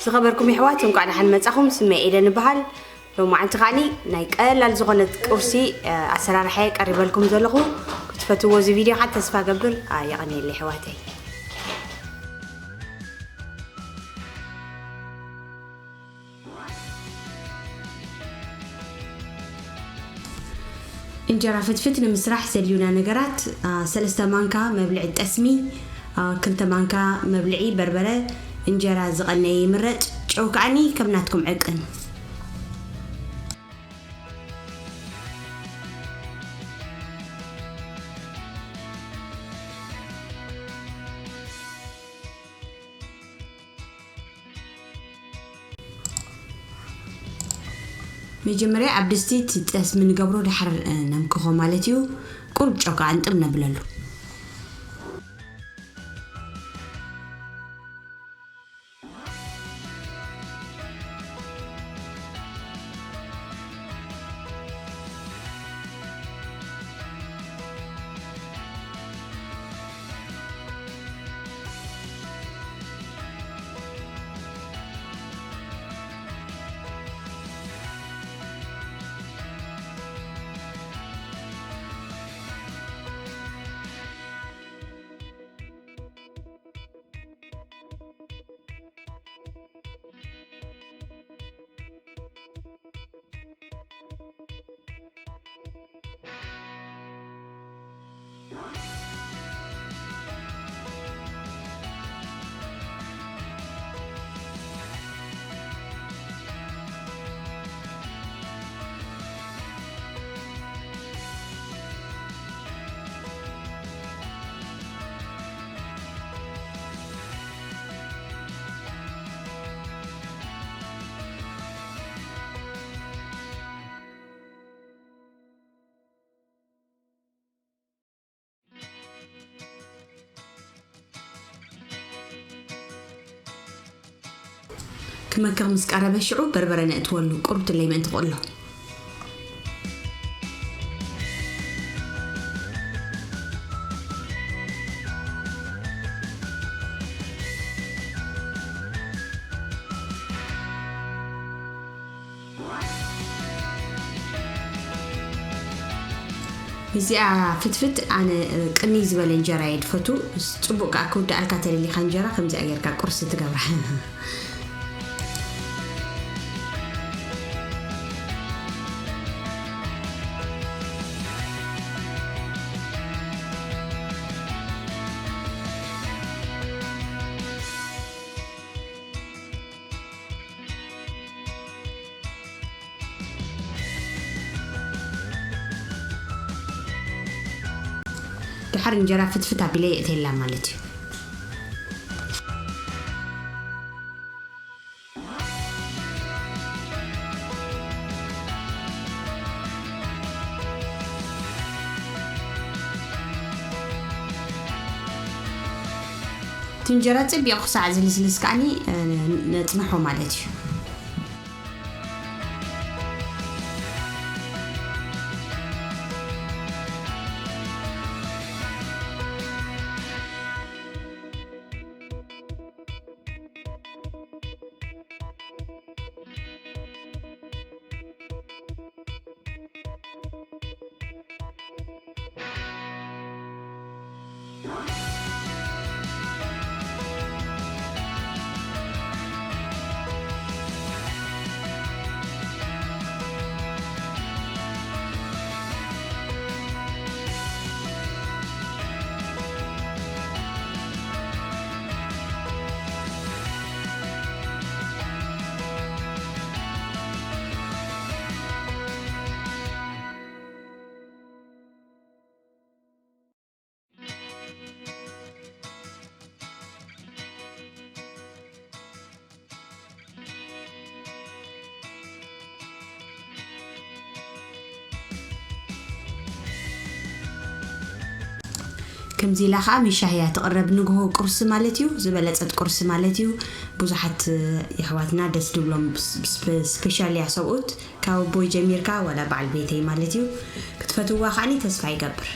ዝኸበርኩም የሕዋት፣ እንኳዕ ደሓን መጻኹም። ስመይ ኤደን እበሃል። ሎማዓንቲ ከዓኒ ናይ ቀላል ዝኾነት ቁርሲ፣ እ፣ ኣሰራርሓ ቀሪበልኩም ዘለኹ። ክትፈትዎ እዚ ቪድዮ ከዓ ተስፋ ገብር። ኣ፣ የቐንየለይ የሕዋተይ። እንጀራ ፍትፍት ንምስራሕ ዘድልዩና ነገራት፣ አ፣ ሰለስተ ማንካ መብልዒ ጠስሚ፣ አ፣ ክልተ ማንካ መብልዒ በርበረ፣ እንጀራ ዝቐነየ ይምረጽ፣ ጨው ከዓኒ ከም ናትኩም ዕቅን። መጀመርያ ኣብ ድስቲ እቲ ጠስሚ ንገብሮ፣ ድሓር፣ እ፣ ነምክኾ ማለት እዩ። ቁሩብ ጨው ከኣ እንጥብ ነብለሉ። ክመክኽ ምስ ቀረበ ሽዑ በርበረ ነእትወሉ፣ ቁሩብ ትለይ ምእንቲ ክቕሎ። እዚኣ ፍትፍት ኣነ ቅንይ ዝበለ እንጀራ እየ ድፈቱ። ጽቡቕ ከኣ ክውድኣልካ ተደሊኻ እንጀራ ከምዚኣ ጌርካ ቁርሲ ትገብራ። ድሓር እንጀራ ፍትፍት ኣቢለ የእትየላ ማለት እዩ። እቲ እንጀራ ጸቢቑ ክሳዕ ዝልስልስ ከዓኒ፣ እ፣ ነጽንሖ ማለት እዩ። ከምዚ ኢላ ኸዓ ምስ ሻሂ እያ ትቕረብ። ንግሆ ቁርሲ ማለት እዩ፣ ዝበለጸት ቁርሲ ማለት እዩ። ብዙሓት የሕዋትና ደስ ዝብሎም፣ ስፔሻል እያ ሰብኡት፣ ካብ ኣቦይ ጀሚርካ ዋላ በዓል ቤተይ ማለት እዩ። ክትፈትዋ ከዓኒ ተስፋ ይገብር።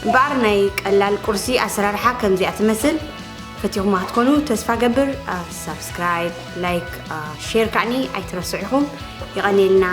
እምበኣር ናይ ቀላል ቁርሲ ኣሰራርሓ ከምዚኣ ትመስል። ፈቲኹማ ክትኮኑ ተስፋ ገብር። ሳብስክራይብ፣ ላይክ፣ ሼር ከዓኒ ኣይትረስዑ ኢኹም። የቐንየልና።